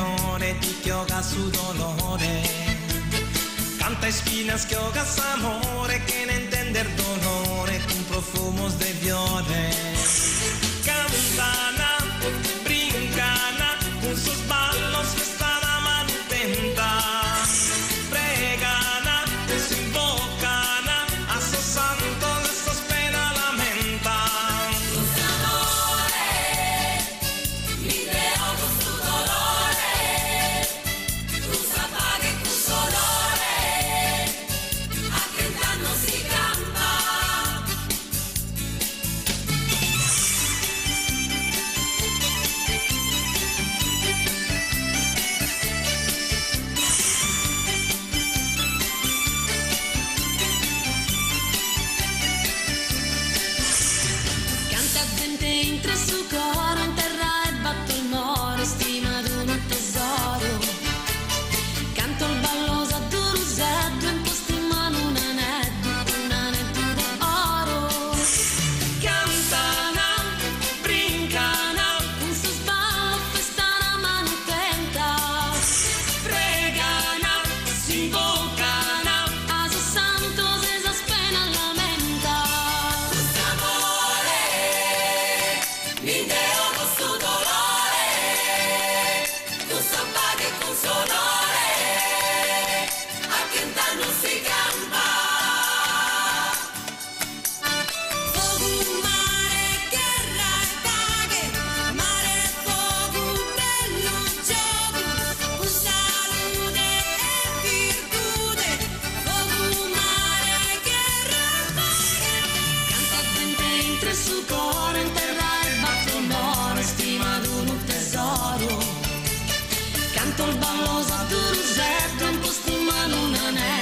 tenore ti che 'ogat su dolore. Canta ispinas che 'ogat s'amore chena intender dolore cun profumos de fiore. Cantana, brincana cun sos ballos festana manu tenta. Pregana, s'invocana a sos santos de sas penas lamenta. Cun s'amore mi nde 'ogo su dolore, cun sa paghe e cun s'onore, a chent'annos si campa. Canta zente intro su coro in terra 'e battor moros istimadu unu tesoro. Canto il ballo a duruseddu e postu in manu un'aneddu, un'aneddu de oro. Cantana, brincana, Cun sos ballos festana manu tenta. Pregana, s'invocana A sos santos e sas penas lamenta. Cun s'amore mi nde 'ogo su dolore, cun sa paghe e cun s'onore, a chent'annos si campa. Fogu, mare, gherra e paghe, mare, fogu, bellu giogu, cun salude e virtude, fogu, mare, gherra e paghe. Canta zente intro su coro in terra 'e battor moros istimadu unu tesoro. Canto il ballo a duruseddu e postu in manu un'aneddu.